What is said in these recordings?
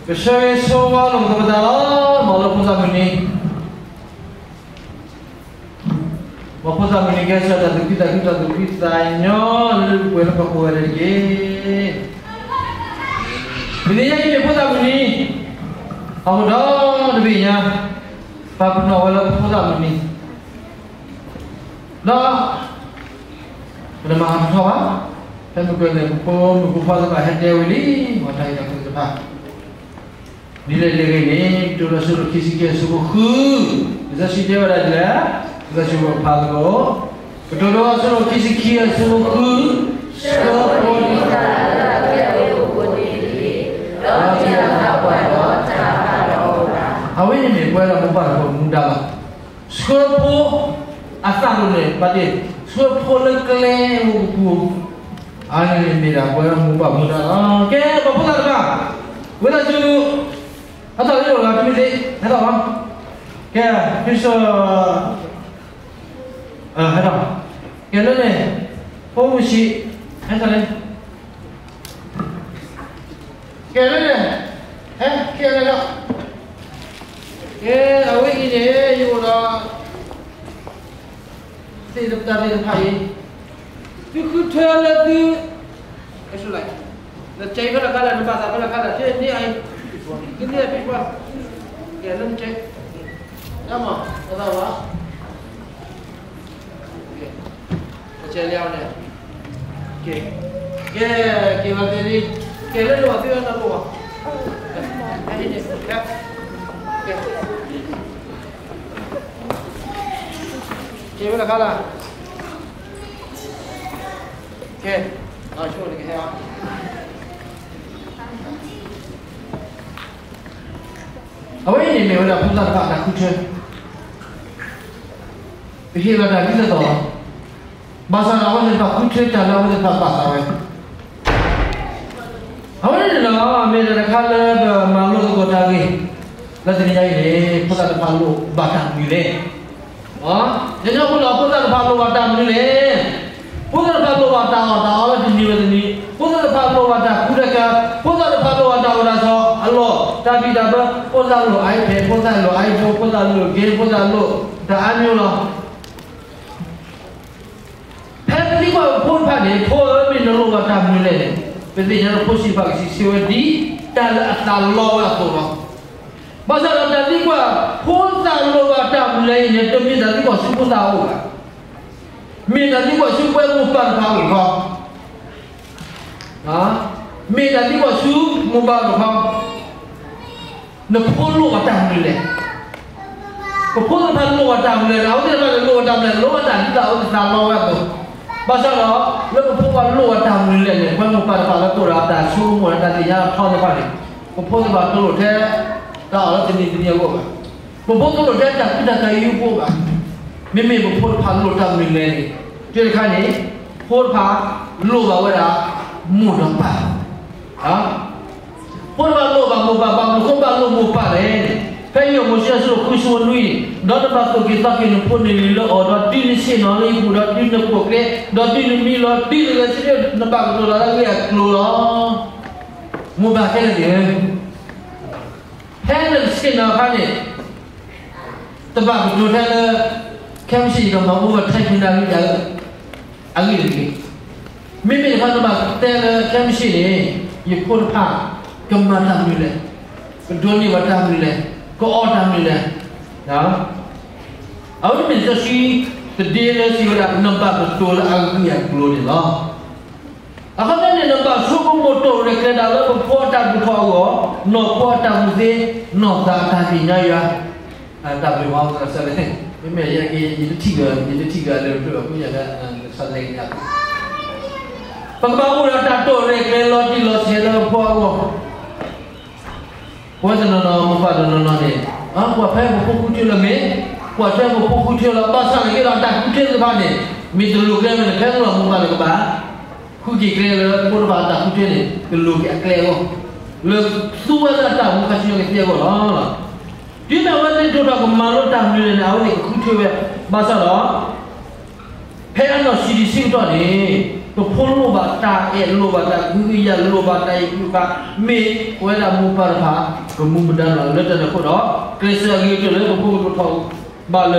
ကဆၢဂ့ၤဆၢဝါလိာ်ပသးလီၤ. မ်လၢဖိသၣ်မုၢ်နံၤ, မ်ဖိသၣ်မုၢ်နံၤ ကဲဆၢတၢ်သူၣ်ခုသးခုတၢ်သူၣ်ဖှံသးညီလၢပှဲၤလၢပှဲၤကိးဂၤဒဲးတက့ၢ်. တနံၤညါအံၤန့ၣ် ဖိသၣ်မုၢ်နံၤ, အဃိဒီးတဘ့ၣ်ညါ, ပာ်ပနီၣ်ဝဲလၢဖိသၣ်မုၢ်နံၤ ဒီး ပတမၤဟးထီၣ်ဘၣ်, ဖဲမုၢ်ကၢၤန့ၣ် ပဖိမုၣ်ဖိခွါသ့ၣ်တဖၣ်ဟဲတဲဝံၤလံ, မ့ၢ်တၢ်ဂ့ၢ်တၢ်ကျိၤသ့ၣ်တဖၣ်, ဒ်လဲၣ်ဒ်လဲၣ်ဂ့ၤန့ၣ် ကတိၤဒိအဆၢဒိၣ်ခံဆံခံအဆၢဖိဃု, လံာ်စီဆှံတဲဝဲဒၣ်ဒ်လဲၣ်, လံာ်စီဆှံပဖးသကိး, ကတိၤဒိအဆၢဒိၣ်ခံဆံခံအဆၢဖိဃု, ဆှၢဖိ, အဝဲန့ၣ်မ့ၢ်ပဝဲဒၣ်မိၢ်ပၢ်တဖၣ်မူဒါလီၤ. ဆှၢဖိအသးလိၤန့ၣ် ဘၣ်တ့ၢ်, ဆှၢဖိလၢကျဲဧိၤပူၤ, အန့ၣ်မ့ၢ်ဒၣ်ပဝဲမိၢ်ပၢ်မူဒါလီၤ. ကဲ ပှၤဖိသၣ်တဖၣ်, ဝံသးစူၤ, ဟဲထီၣ်လၢယအိၣ်တဂၤတမံၤသ့, ဟဲထီၣ်လီၤ. ကဲ, ဖံစၢ, ဟဲထီၣ်, ကဲလၢန့ၣ်, ဖိမုၣ်ဆံး, ဟဲထီၣ်လၢ ကဲလၢန့ၣ်, ဟဲကဲလၢဒီး, ကဲ, အဝဲအံၤန့ၣ် ယအိၣ်ဒီး သ့ၣ်တဖၣ်သ့ၣ်တဖၣ်အံၤ, သုဃုထၢလၢသု, နကဲဖဲလဲၣ်ခါလဲၣ်, နဘၣ်သးဖဲလဲၣ်ခါလဲၣ်, ဖဲန့ၣ်အံၤ, ဖဲန့ၣ်အံၤ, ကဲလၢနကဲ, တၢ်မၤ, တၢ်သးဝါ ကဲလၢန့ၣ်, ကဲ, ကဲ, ကဲဝဲသ့ၣ်, ကဲလၢန့ၣ်ဘၣ်သ့ၣ်ဝဲတၢ်လိၣ်ဘၣ်, ကဲ, ကဲဝဲတခါလၢ, ကဲ, ဆိကဟဲ, အဝဲအံၤန့ၣ်မ့ၢ်ဝဲဒၣ်ဖိသၣ်တဖၣ်အတၢ်ဃုထၢ, ပဟ့ၣ်လီၤတၢ်ဒ်သိးသိး, ဘၣ်ဆၣ်ဒီးအဝဲသ့ၣ်တဖၣ်ဃုထၢတၢ်လၢအဝဲသ့ၣ်တဖၣ်ဘၣ်သးဝဲ, အဝဲန့ၣ်ဒီး မ့ၢ်တၢ်တခါလၢပမၤလိသကိးတၢ်ဂ့ၢ်, လၢတနံၤညါအံၤန့ၣ် ဖိသၣ်တဖၣ်လိၣ်ဘၣ်တၢ်မနုၤလဲၣ် ညီညီဖိလီၤ, ဖိသၣ်တဖၣ်လိၣ်ဘၣ်တၢ်မနုၤလဲၣ်. ဖိသၣ်တဖၣ်လိၣ်ဘၣ်တၢ်အီၣ်တၢ်အီလၢတနံၤဝဲတနံၤ, ဖိသၣ်တဖၣ်လိၣ်ဘၣ်တၢ်ကူတၢ်ကၤ, ဖိသၣ်တဖၣ်လိၣ်ဘၣ်တၢ်အိၣ်တၢ်ဆိးအလီၢ်, တၢ်ဘံၣ်တၢ်ဘၢ, ဖိသၣ်လိၣ် iPad, ဖိသၣ်လိၣ် iPhone, ဖိသၣ်လိၣ် game, ဖိသၣ်လိၣ်တၢ်အါမံၤလီၤ. ဖဲပသံကွၢ်ပဖိတဖၣ်န့ၣ် ဖိဧၢ မ့ၢ်နလိၣ်ဘၣ်တၢ်မနုၤလဲၣ်န့ၣ်, ပသ့ၣ်ညါလၢဖိဆံးတဖၣ်ကစံးဆၢဝဲဒ်တၢ်လၢအသးလီဝဲအသိးလီၤ. ဘၣ်ဆၣ်ဒီးတၢ်သံကွၢ် ဖိသၣ်လိၣ်ဘၣ်တၢ်မနုၤလဲၣ်အံၤန့ၣ် တမ့ၢ်တၢ်သံကွၢ်ဆူဖိသၣ်အအိၣ်ဘၣ်, မ့ၢ်တၢ်သံကွၢ်ဆူပဝဲမိၢ်ပၢ်တဖၣ်အအိၣ်တခီ, မ့ၢ်တၢ်သံကွၢ်ဆူမိၢ်ပၢ်တဖၣ်, နဖိလိၣ်ဘၣ်တၢ်မနုၤလဲၣ်. ပဖိသ့ၣ်တဖၣ်လိၣ်ဘၣ်တၢ်မနုၤလဲၣ်, အဝဲသ့ၣ်တဖၣ်န့ၣ်လိၣ်ဘၣ်တၢ်မနုၤလဲၣ်, လိၣ်ဘၣ်တၢ်ဒ်သိးအဝဲသ့ၣ်သးလီဝဲအသိး, ဘၣ်ဆၣ်ဒီး လၢပဖိပှၤလိၣ်ဘၣ်တၢ်မနုၤလဲၣ်န့ၣ် ပဝဲမိၢ်ပၢ်တဖၣ်လၢပအိၣ်ဒီးတၢ်ဆိကမိၣ်ဒီးတၢ်သ့ၣ်ညါထီသ့ၣ်တဖၣ်န့ၣ်, ပဖိသ့ၣ်တဖၣ်တလိၣ်ထဲ တၢ်အီၣ်လၢတနံၤတနံၤအဂီၢ်ဘၣ်, ပဖိတလိၣ်ထဲတၢ်ကူတၢ်ကၤအံၤအဂီၢ်ဘၣ်, မ့မ့ၢ်ပဖိတဖၣ်လိၣ်တၢ်မနုၤလဲၣ်န့ၣ်, တၢ်တခါန့ၣ်, ဖိတဖၣ်လိၣ်ဘၣ်ဝဲဒၣ် မိၢ်ဒီးပၢ် ဖိတဖၣ်လိၣ်ဘၣ်မိၢ်ပၢ်, ဘၣ်မနုၤဃိဘၣ်လိၣ်မိၢ်ပၢ်လဲၣ်န့ၣ်, ဖဲယိၤမိၤၡ့အဆၢဒိၣ်ဃုဆၢဖိနွံန့ၣ်, ဒီးနဘၣ်သိၣ်က့ၤသီက့ၤနဖိနလံၤလၢအီၤ, ဒီးတုၤနဆ့ၣ်နီၤလၢယပူၤ, ဒီးတုၤနကိးကျဲ, ဒီးတုၤနမံလီၤ, တုၤနဂဲၤဆၢထၢၣ်, နဘၣ်ကတိၤတၢ်လၢအဂ့ၢ်အကျိၤလီၤ. မိၢ်ပၢ်ခဲလၢာ်သ့ၣ်ဧၢ, ဖဲနဆ့ၣ်နီၤအခါန့ၣ် တဘၣ်ကတိၤထဲလၢ ခဲမုၢ်ဆ့ၣ်ယကမၤအိၣ်ဝဲထဲဖဲနၤလံ, အဂ့ၢ်တက့ၢ်. မ့မ့ၢ်တခါနဘၣ်တဲလၢခဲမုၢ်ဆ့ၣ်န့ၣ်, ယဖိတဖၣ် ကမၤတၢ်မနုၤလဲၣ်, ကဒိးန့ၢ်ဘၣ်တၢ်မနုၤလဲၣ်, ကအီၣ်တၢ်မနုၤလဲၣ်, အဝဲမ့ၢ်စီဆှံတဒ့လၢစံးဝဲဒၣ် နဘၣ်ကတိၤလၢအဂ့ၢ်အကျိၤန့ၣ်လီၤ. အခီပညီန့ၣ် နဘၣ်ဆိကမိၣ်တိၢ်ရဲၣ်ကျဲၤတၢ်လၢပဖိအတၢ်သူၣ်ထီၣ်အဂီၢ်, နီၢ်ခိအတၢ်ကူၣ်သ့, နီၢ်သးအတၢ်သ့ၣ်ညါယွၤ, တၢ်ဘျုးမၤသးစၢ်လဲၣ်, မ့မ့ၢ်ယဲက့ၤ ယတထံၣ်ဒီး ယတထံၣ်ဒီးလၢပထၢၣ်အဃိယဲဒၣ် ကစၢ်လဲၣ်က့ၤညါ, ပကဘၣ်အိၣ်ဒီးတၢ်တိၢ်ရဲၣ်ကျဲၤလီၤတံၢ်လီၤဆဲးလၢပဖိအဂီၢ် ပဝဲတနီၤနီၤ မိၢ်ပၢ်တနီၤနီၤန့ၣ်, ကွၢ်ဖဲပဖိဃုထၢလီၤမ့ၢ်, ကွၢ်ထွဲပဖိဃုထၢလီၤ, ဘၣ်ဆၣ်န့ၣ်က့ဒီးတၢ်ဃုထၢသ့ၣ်တဖၣ်န့ၣ်, မ့ၢ်တလိၤကျဲမ့ၢ်န့ၣ် ဖဲန့ၣ်လီၤမိၢ်ပၢ်န့ၣ်ကဘၣ် ဃုက့ၤကျဲလၢဖိတဖၣ်အတၢ်ဃုထၢန့ၣ် ကလိၤက့ၤအကျဲအဂီၢ်, လၢသူဝဲလၢအတၢ်မူခါဆူညါကသ့အဂီၢ်လီၤ. တုၤမ့ၢ်အဝဲသ့ၣ်ဒိၣ်ထီၣ်ကမၤလိတၢ်မနုၤလဲၣ်န့ၣ် အဝဲသ့ၣ်ကဃုထၢဝဲ, ဘၣ်ဆၣ်ဒီး ဖဲအနီၢ်ဆံးဒံးဆၢကတီၢ်န့ၣ် ပဖိလိၣ်ဘၣ်တၢ်အဲၣ်, လိၣ်ဘၣ်တၢ်ကဟုကယာ်, လိၣ်ဘၣ်တၢ်အံးထွဲ, မ့ၢ်ပဝဲဒၣ်မိၢ်ပၢ်တဖၣ် ပမူပဒါလီၤ. လၢတၢ်န့ၣ်အဃိဒီး ကျဲးစၢးအဂ့ၤကတၢၢ်လၢ ပဖိကဒိၣ်ထီၣ်ဘၣ်လၢ န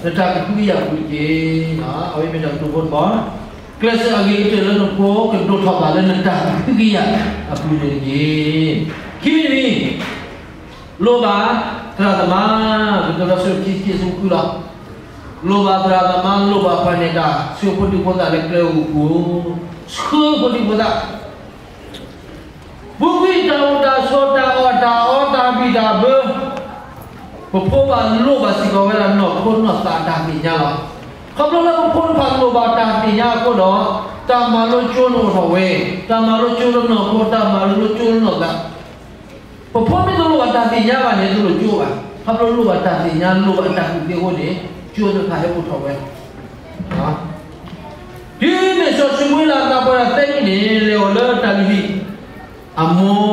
တၢ်ကဟုကယာ်အပူၤတက့ၢ်. အဝဲမ့ၢ်တၢ်ကတိၤဖိတဘီ, ကျဲးစၢးအဂ့ၤကတၢၢ်လၢ နဖိကဒိၣ်ထီၣ်ဘၣ်လၢ နတၢ်ကဟုကယာ်အပူၤန့ၣ်တက့ၢ်. ခံမံၤတမံၤ, လိၣ်ဘၣ်သရၣ်သမါ, ပတလီၤဆူခံဆံခံဆူဃုလီၤ. လိၣ်ဘၣ်သရၣ်သမါ, လိၣ်ဘၣ်ပှၤနဲၣ်တၢ်, ဆှၢဖိဒံဖိသၣ်လၢကျဲဧိၤပူၤ, ဆှၢဖိဒံဖိသၣ်, ပူၤကွံာ်တၢ်အိၣ်တၢ်ဆိး, တၢ်အီၣ်တၢ်အီ, တၢ်ဘံၣ်တၢ်ဘၢ, ပဖိဘၣ်လိၣ်ဘၣ်စ့ၢ်ကီးဝဲဒၣ်နီၢ်ခိနီၢ်သးတၢ်သ့ၣ်ညါလီၤ. ခီဖျိလၢပဖိတဖၣ်လိၣ်ဘၣ်တၢ်သ့ၣ်ညါအဃိဒီး, တၢ်မၤလိကၠိန့ၣ်အိၣ်ထီၣ်ဝဲ, တၢ်မၤလိကၠိလၢနီၢ်ခိ, တၢ်မၤလိကၠိလၢနီၢ်သး ပဖိမ့ၢ်တလိၣ်ဘၣ်တၢ်သ့ၣ်ညါဘၣ်န့ၣ် တလိၣ်ကၠိဘၣ်. ခီဖျိလိၣ်ဘၣ်တၢ်သ့ၣ်ညါ, လိၣ်ဘၣ်တၢ်ကူၣ်သ့အဃိန့ၣ်, ကၠိသ့ၣ်တဖၣ်ဟဲအိၣ်ထီၣ်ဝဲ. တုၤမ့ၢ်စီၤၡမူၤအ့လးသးပှၢ်တၢ်သၢနံၣ်န့ၣ်, လဲၤအိၣ်လၢတၢ်လုၢ်ဟံၣ်, အမိၢ်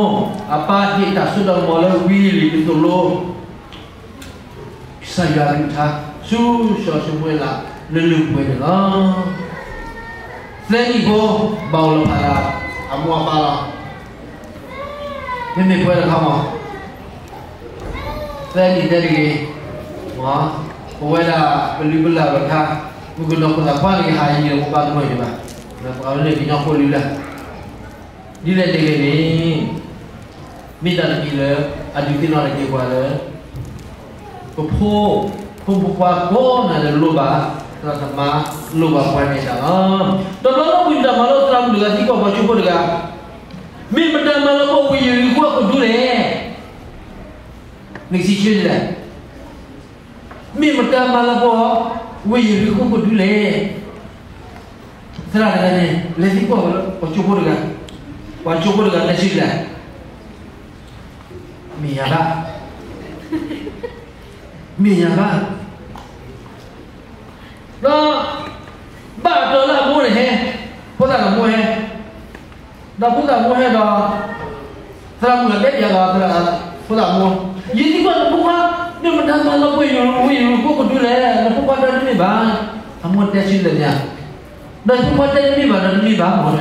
အပၢ်ဟ့ၣ်တၢ်စိတၢ်ကမီၤလၢဝံလ့ၤကသိၣ်လိ ကစၢ်ယွၤအကလုၢ်ကထါ ဆူစီၤၡမူၤအ့လးလၢလၢပှဲၤပှဲၤန့ၣ်လီၤ. သၢနံၣ်ဖိ ဘၣ်အိၣ်လီၤဖးဒၣ်အမိၢ်အပၢ်လီၤ. မ့မ့ၢ်ပဝဲတခါမး, သၢနံၣ်တဲတဂ့ၤ, ပဝဲဒၣ်ပလုၢ်ပလၢ်ဝဲခါ, မုၣ်ကနီၤဖိသၣ်ခွါန့ၣ် ကဟးယံၤဒီးမိၢ်ပၢ်တမုာ်ဒံးဘၣ်, ပှၤလၢကညီဖိလုၢ်လၢ် ဒ်လဲၣ်တဂ့ၤန့ၣ်, မ့ၢ်တၢ်တမံၤလၢ အဒုးသ့ၣ်နီၣ်ထီၣ်က့ၤပှၤလၢ ပဖိ, ဖိမုၣ်ဖိခွါကိးဂၤဒဲးလိၣ်ဘၣ်သရၣ်သမါ, လိၣ်ဘၣ်ပှၤနဲၣ်တၢ်လီၤ. တဘျီလၢဝံၤတၢ်မၤလိသရၣ်မုၣ်တဂၤသံကွၢ်ပှၤကၠိဖိတဂၤ, မ့ၢ်မတၤမၤလီၤပှီၢ်ဝ့ၢ်ယရံၤဃိၣ်အခိၣ်ဒူလဲၣ်. နကစံးဆၢဒ်လဲၣ်. မ့ၢ်မတၤမၤလီၤပှီၢ်ဝ့ၢ်ယရံၤဃိၣ်အခိၣ်ဒူလဲၣ်. သရၣ်တဂၤန့ၣ် လဲၤသံကွၢ်ဝဲလၢပှၤကၠိဖိတဂၤ, ပှၤကၠိဖိတဂၤတဲဆၢဒ်လဲၣ်. မ့ၢ်ယၤဘၣ်, မ့ၢ်ယၤဘၣ်. ဒီး ဘၣ်တၢ်လၢအမိၢ်န့ၣ်ဟဲ, ဖိသၣ်ဒီးမိၢ်ဟဲ, ဒီးဖိသၣ်မိၢ်ဟဲဒီး သရၣ်မုၣ်တဲပၠးဒီး ဖိသၣ်မိၢ်, ယသံကွၢ်နဖိခွါ, မ့ၢ်မတၤမၤလီၤပှီၢ်ဝ့ၢ်ယရံၤဃိၣ်အခိၣ်ဒူလဲၣ်, နဖိခွါတဲတမ့ၢ်ဘၣ်. အမိၢ်တဲဆၢဒ်လဲၣ်န့ၣ်ဧါ. ဒီးယဖိခွါတဲတမ့ၢ်ဘၣ်ဒီးတမ့ၢ်ဘၣ်မၢ်.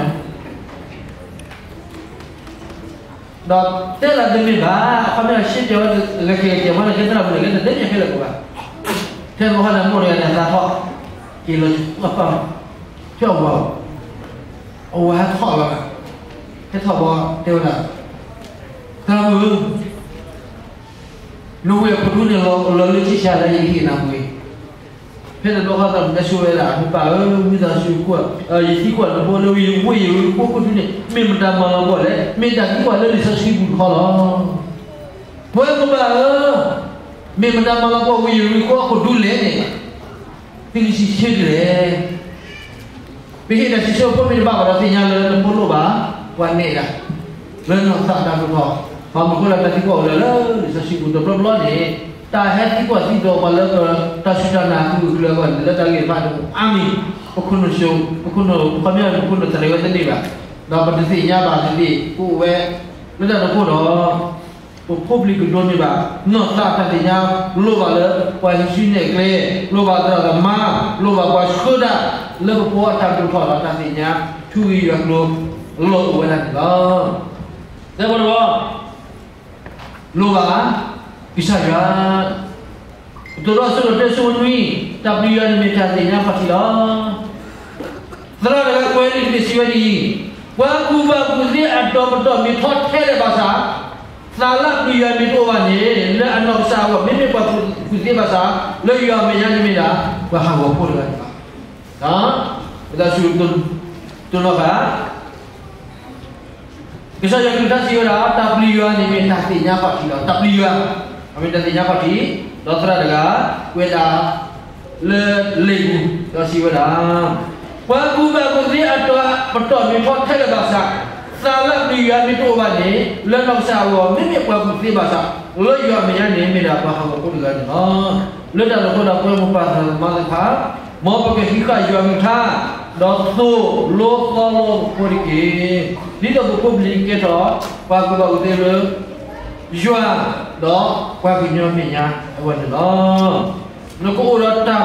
ဒီးတဲလၢတမ့ၢ်ဘၣ်, အခီပညီ ရှဲပၠးဝဲဂဲၤကဲၤဂဲၤကဲၤမ့ၢ်န့ၣ် ကဲသရၣ်မုၣ်န့ၣ် ကဲတတဲပၠးခဲလၢာ်ကဘၣ်, ထဲမဟါန့ၣ် မိၢ်တဂၤန့ၣ် အသးထီၣ်, က့ၤလီၤဆူအပၢ်, ဆူအဝၤ, အဝၤဟဲထီၣ်လီၤ, ဟဲထီၣ်ဘီတဲဝဲဒၣ်, သရၣ်မုၣ်ဧၢ, နဝ့ၢ်အခိၣ်ဒူန့ၣ် လီၤလၢဆံၣ်ဆါလၢယကဟ့ၣ်နၤပှ့ၤ ဖဲန့ၣ်ဘျီဃီသရၣ်မုၣ်တဲဆၢဝဲဒၣ် မိၢ်ပၢ်ဧၢ, ဝံသးစူၤ, ယသံကွၢ်နဖိလၢဝ့ၢ်ယရံၤဃိၣ်အခိၣ်ဒူန့ၣ် မ့ၢ်မတၤမၤလီၤပှီၢ်လဲၣ်, မ့ၢ်တၢ်သံကွၢ်လၢလံာ်စီဆှံပူၤတခီလီၤ. ပဝဲမိၢ်ပၢ်ဧၢ, မ့ၢ်မတၤမၤလီၤပှီၢ်ဝ့ၢ်ယရံၤဃိၣ်အခိၣ်ဒူလဲၣ်န့ၣ်, သုကစံးဆၢဒ်လဲၣ်. ပဟ့ၣ်တၢ်စံးဆၢဖိမ့ၢ်တဘၣ်ဘၣ်ဒီးသ့ၣ်ညါလၢနဖိလိၣ်ဘၣ်ပှၤနဲၣ်တၢ် လၢနီၢ်သးတၢ်ဒိၣ်ထီၣ်, ဘၣ်မနုၤအဃိလၢတၢ်သံကွၢ်အိၣ်လၢလံာ်စီဆှံပူၤတဘျီဘျီန့ၣ်, တၢ်ဟဲသံကွၢ်သံဒိးပှၤလၢတၢ်စူၢ်တၢ်နာ်အကလုာ်အကလုာ်အဂီၢ်န့ၣ် လၢတၢ်ဂ့ၢ်တဖၣ်န့ၣ် အါမံၤ, ပခိၣ်နူာ်, ပခိၣ်နူာ်ခီပညီပခိၣ်နူာ်တရံးဝဲတန့ၢ်ဘၣ်, ဒီးပတသ့ၣ်ညါဘၣ်သ့ၣ်သ့ၣ် ပအိၣ်ဝဲလၢတၢ်န့ၣ်အဃိဒီး ပဖိပလံၤကဒိးန့ၢ်ဘၣ် နီၢ်သးတၢ်သ့ၣ်ညါ, လိၣ်ဘၣ်လၢပှၤဟံးစုနဲၣ်ကျဲ, လိၣ်ဘၣ်သရၣ်သမါ, လိၣ်ဘၣ်ပှၤဆှၢတၢ် လၢပဖိအတၢ်ဒိၣ်ထီၣ်ဒီးတၢ်သ့ၣ်ညါ ထူဂ့ၤယွၤကျိၤ လီၢ်အိၣ်ဝဲဒၣ်န့ၣ်လီၤ. သၢဘီတဘီ, လိၣ်ဘၣ်ကစၢ်ယွၤ, ကတိၤဒိအဆၢဒိၣ်တၢ ဆၢဖိနွံ, တၢ်ပျံၤယွၤန့ၣ်မ့ၢ်တၢ်သ့ၣ်ညါခီၣ်ထံးလီၤ. သရၣ်တဂၤကွဲးလံာ်တဘ့ၣ်စံးဝဲဒ်အံၤ, ပှၤကူၣ်ဘၣ်ကူၣ်သ့အတီၤပတီၢ်မ့ၢ်ထီထဲလဲၣ်ဘၣ်ဆၣ်, သးလၢပျံၤယွၤမ့ၢ်တအိၣ်ဘၣ်န့ၣ် လၢအနီၢ်ကစၢ်အဂီၢ် မ့မ့ၢ်ပှၤကူၣ်သ့ဘၣ်ဆၣ်, လၢယွၤအမဲာ်ညါန့ၣ်မ့ၢ်ဒၣ် ပှၤဟးဂီၤဖိတဂၤန့ၣ်လီၤ. ပသးစူၤတိၢ်နီၣ်ဃာ် ကစၢ်ယွၤကလုၢ်ကထါစံးဝဲဒၣ် တၢ်ပျံၤယွၤန့ၣ်မ့ၢ်တၢ်သ့ၣ်ညါခီၣ်ထံးလီၤ. တၢ်ပျံၤယွၤ အမ့ၢ်တၢ်သ့ၣ်ညါခီၣ်ထံး, ဒီးသရၣ်တဂၤ ကွဲးဒၣ်လၢလံာ်ပူၤ ဒီးစံးဝဲဒၣ်, ပှၤကူၣ်ဘၣ်ကူၣ်သ့အတီၤပတီၢ်မ့ၢ်ထီထဲလဲၣ်ဘၣ်ဆၣ်, သးလၢပျံၤယွၤမ့ၢ်တအိၣ်ဘၣ်န့ၣ် လၢနီၢ်ကစၢ်အဂီၢ် မ့မ့ၢ်ပှၤကူၣ်သ့ဘၣ်ဆၣ်, လၢယွၤအမဲာ်ညါန့ၣ်မ့ၢ်ဒၣ်ပှၤဟးဂီၤဖိတဂၤန့ၣ်လီၤ. လၢတၢ်န့ၣ်အဃိဒီး ပဝဲမိၢ်ပၢ်သရၣ်သမါသ့ၣ်တဖၣ်, မ်ပကဟံးဃာ်ယွၤကလုၢ်ကထါ, ဒီးသိၣ်လိသီလိပဖိတက့ၢ်. ဒ်သိးပဖိပလံၤကဲထီၣ် ပှၤကူၣ်ဘၣ်ကူၣ်သ့လၢ ယွၤ, ဒီးပှၤကညီမဲာ်ညါအဂီၢ်န့ၣ်လီၤ. နကအိၣ်ဒီးတၢ်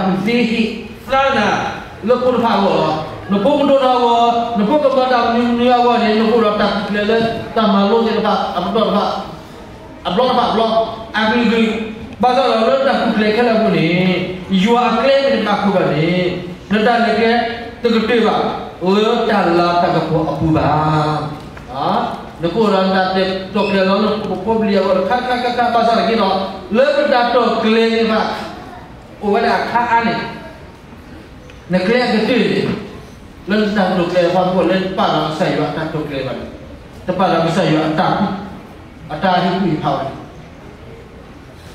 ကူၣ်ကျဲၤလၢဟီၣ်ခိၣ်အတၢ်ကူၣ်သ့ဟ့ၣ်သါနၤလၢဖိတဖၣ်အဂီၢ်လီၤ. နဖိကဒိၣ်ထီၣ်အဂီၢ်, နဖိကမၤတၢ်မနုၤမနုၤအဂီၢ်န့ၣ် နအိၣ်ဒီးတၢ်ကူၣ်ကျဲၤလၢတၢ်မၤလိသ့ၣ်တဖၣ် အပတီၢ်တဖၣ်, အဘျီတဖၣ်အဘျီ, အကလုာ်ကလုာ်, ဘၣ်ဆၣ်ဒီးလၢတၢ်ကူၣ်ကျဲၤခဲလၢာ်အပူၤန့ၣ် ယွၤအကျဲမ့ၢ်တဘၣ်ခိၣ်ဘၣ်န့ၣ် နတၢ်လဲၤကျဲတကတၢၢ်ဘၣ် လၢတၢ်လၤတၢ်ကပီၤအပူၤဘၣ်. နကအိၣ်ဒီးနတၢ်တဲာ်တီၢ်ကျဲၤလီၤ နဖိပလံၤအဂီၢ်တခါခါခါခါ ဘၣ်ဆၣ်သနာ်က့ဒီး လၢနတၢ်တီၢ်ကျဲၤသ့ၣ်တဖၣ် အိၣ်ဝဲဒၣ်အခါအါန့ၣ် နကျဲအကတၢၢ်န့ၣ် လၢနတၢ်တီၢ်ကျဲၤဖးဖှိၣ် လၢနပာ်လီၤကစၢ်ယွၤအတၢ်တီၢ်ကျဲၤဘၣ်န့ၣ်, တပာ်လီၤကစၢ်ယွၤအတၢ်ဟ့ၣ်ကူၣ်ဟ့ၣ်ဖးဘၣ်န့ၣ်,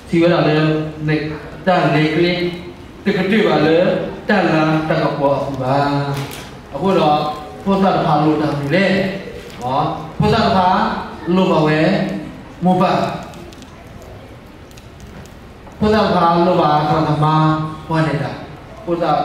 ထံၣ်ဝဲဒၣ်လၢ နတၢ်လဲၤကျဲ တကတၢၢ်ဘၣ်လၢ တၢ်လၤတၢ်ကပီၤအပူၤဘၣ်. အဃိဒီး ဖိသၣ်တဖၣ်လိၣ်တၢ်မနုၤလဲၣ်. ဖိသၣ်တဖၣ်လိၣ်ဘၣ်ဝဲ မိၢ်ပၢ် ဖိသၣ်တဖၣ်လိၣ်ဘၣ်သရၣ်သမါ ပှၤနဲၣ်တၢ်, ဖိသၣ်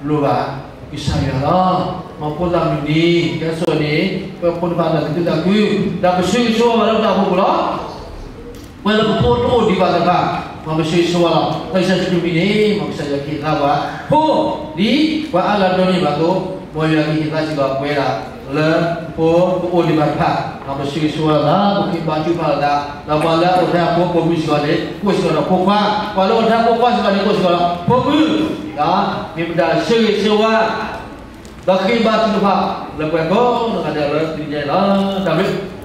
လိၣ်ဘၣ်ကစၢ်ယွၤလီၤ. မ်ဖိသၣ်မုၢ်နံၤ ကဲဆိၣ်န့ၣ် ပဖိတဖၣ်တၢ်သူၣ်ခုသးခု, ဒီးပဆၢဂ့ၤဆၢဝါဘၣ်လၢပတၢ်အိၣ်ဖှိၣ်ပူၤလီၤ. ပဝဲလၢပဖိတအိၣ်ဒံးဘၣ်သ့ၣ်တဖၣ် မ်ပဆၢဂ့ၤဆၢဝါလီၤ. လၢကစၢ်ယ့ၣ်ၡူးခရံာ်မံၤန့ၣ် မ်ကစၢ်ယွၤကဟ့ၣ်သါပှၤ ဖိ ဒ်ပှၤအါဂၤဒိးန့ၢ်ဘၣ်အသိး, မ်ယွၤကဟ့ၣ်သါစ့ၢ်ကီးပဝဲဒၣ် လၢပဖိပအိၣ်ဒံးဘၣ်တဖၣ် မ်ပဆၢဂ့ၤဆၢဝါလီၤသး, ပဃ့ဘါထုကဖၣ်လိာ်သး, ဒီးပှၤလၢအအိၣ်ထဲအဖိပိာ်မုၣ်စ့ၢ်ကီးန့ၣ် ကအိၣ်စ့ၢ်ကီးဒီးဖိခွါ, ပှၤလၢအအိၣ်ထဲအဖိခွါစ့ၢ်ကီးန့ၣ် ကအိၣ်စ့ၢ်ကီးဒီးဖိမုၣ်, မ့ၢ်ပတၢ်ဆၢဂ့ၤဆၢဝါ ဒီးဃ့ဘါထုကဖၣ်လၢပှၤကိးဂၤဒဲးလၢသုညါအံၤလီၤ. တၢ်ဘျုး